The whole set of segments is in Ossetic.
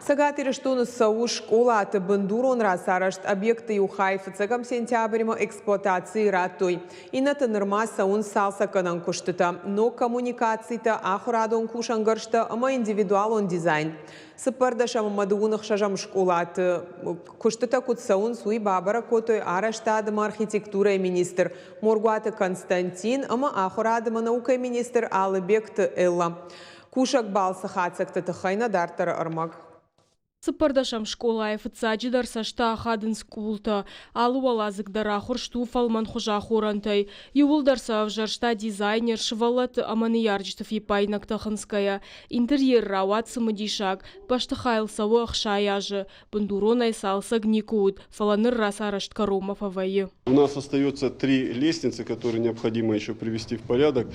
Цӕгат Ирыстоны цӕуы скъолаты бындурон рацарӕзт. Объекты иу хай фыццӕгӕм сентябрьмӕ эксплуатацийы радтой. Иннӕты нырма цӕуынц цалцӕггӕнӕн куыстытӕ, ног коммуникацитӕ, ахуырадон кусӕнгӕрзтӕ ӕмӕ индивидуалон дизайн. Цыппӕрдӕсӕм ӕмӕ 26-ӕм скъолаты куыстытӕ куыд цӕуынц, уый бабӕрӕг кодтой арӕзтад ӕмӕ архитектурӕйы министр Моргуаты Константин ӕмӕ ахуырад ӕмӕ наукӕйы министр Алыбегты Элла. Кусӕг балцы хатдзӕгты тыххӕй нӕ дарддӕры ӕрмӕг. Цыппӕрдӕсӕм скъолайы фыццаджыдӕр цӕсты ахадынц къултӕ. Алы уӕладзыг дӕр ахуырст у фӕлмӕнхуыз ахорӕнтӕй. Иууылдӕр сӕ ӕвзӕрста дизайнер, сывӕллӕтты ӕмӕ ныййарджыты фиппаинӕгтӕ хынцгӕйӕ. Интерьер рауад цымыдисаг. Бӕстыхайыл цӕуы 60 азы. Бындуронӕй цалцӕг никуы уыд, фӕлӕ ныр рацарӕзт кӕронмӕ фӕвӕййы. У нас остается три лестницы, которые необходимо еще привести в порядок.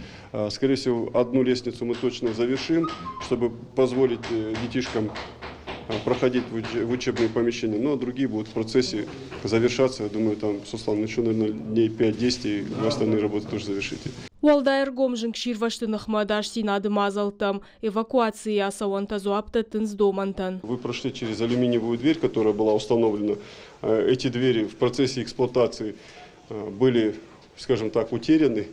Скорее всего, одну лестницу мы точно завершим, чтобы позволить детишкам проходить в учебные помещения, но другие будут в процессе завершаться. Я думаю, там, Суслан, еще, наверное, дней 5-10, и вы остальные работы тоже завершите. Уӕлдай ӕргом зынгсирвӕзты ныхмӕ ӕдасдзинады мадзӕлттӕм эвакуацийы ацӕуӕнтӕ дзуапп дӕттынц домӕнтӕн. Вы прошли через алюминиевую дверь, которая была установлена. Эти двери в процессе эксплуатации были, скажем так, утеряны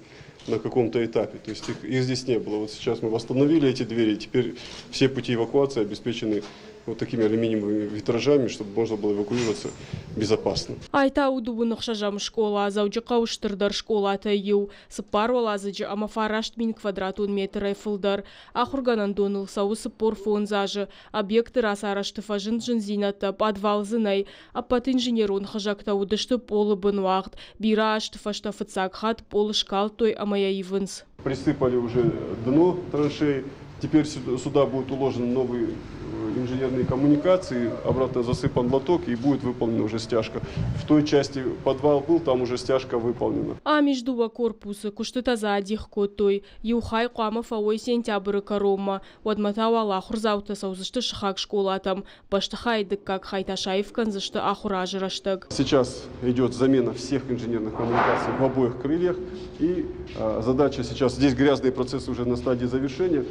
на каком-то этапе. То есть их здесь не было. Вот сейчас мы восстановили эти двери, теперь все пути эвакуации обеспечены вот такими алюминиевыми витражами, чтобы можно было эвакуироваться безопасно. Ай та у дыууын ӕхсӕзӕм скъола, Дзӕуджыхъӕуы стырдӕр скъолатӕй иу, цыппар уӕладзыджы ӕмӕ 9000 квадратон метрӕй фылдӕр. Ахуыргӕнӕндоныл цӕуы 45 азы. Объекты рацарӕзты фӕзынд зындзинӕдтӕ, пъадвал дзы нӕй. Ӕппӕт инженерон хызӕгтӕ уыдысты пъолы бын уагъд. Бирӕ азты фӕстӕ фыццаг хатт пъол скалдтой ӕмӕ йӕ ивынц. Присыпали уже дно траншеи. Теперь сюда будут уложены новые инженерные коммуникации, обратно засыпан лоток и будет выполнена уже стяжка. В той части подвал был, там уже стяжка выполнена. Ам ис дыууӕ корпусы, куыстытӕ дзы адих кодтой. Иу хай хъуамӕ фӕуой сентябры кӕронмӕ, уӕдмӕ та уал ахуырдзаутӕ цӕудзысты сыхаг скъолатӕм. Бӕстыхайы дыккаг хай та саив кӕндзысты ахуыры азы рӕстӕг. Сейчас идет замена всех инженерных коммуникаций в обоих крыльях. И задача сейчас, здесь грязные процессы уже на стадии завершения,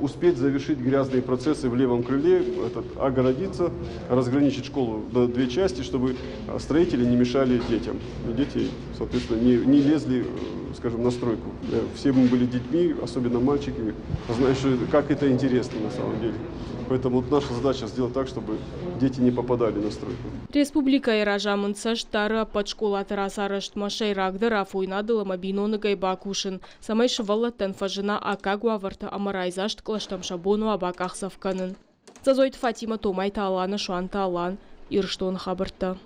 успеть завершить грязные процессы в левом крыле, этот, огородиться, разграничить школу на две части, чтобы строители не мешали детям. И дети, соответственно, не лезли, скажем, на стройку. Все мы были детьми, особенно мальчики, знаешь, как это интересно на самом деле. Поэтому вот наша задача сделать так, чтобы дети не попадали на стройку. Республикӕйы разамынд цӕст дары ӕппӕт скъолаты рацарӕзтмӕ, сӕйрагдӕр афойнадыл ӕмӕ биноныгӕй бакусын, цӕмӕй сывӕллӕттӕн фӕзына аккаг уавӕртӕ ӕмӕ райдзаст кълӕстӕм сӕ бон уа бакъахдзӕф кӕнын. Дзӕзойты Фатимӕ, Томайты Алана, Суанты Алан, Ирыстоны хабӕрттӕ.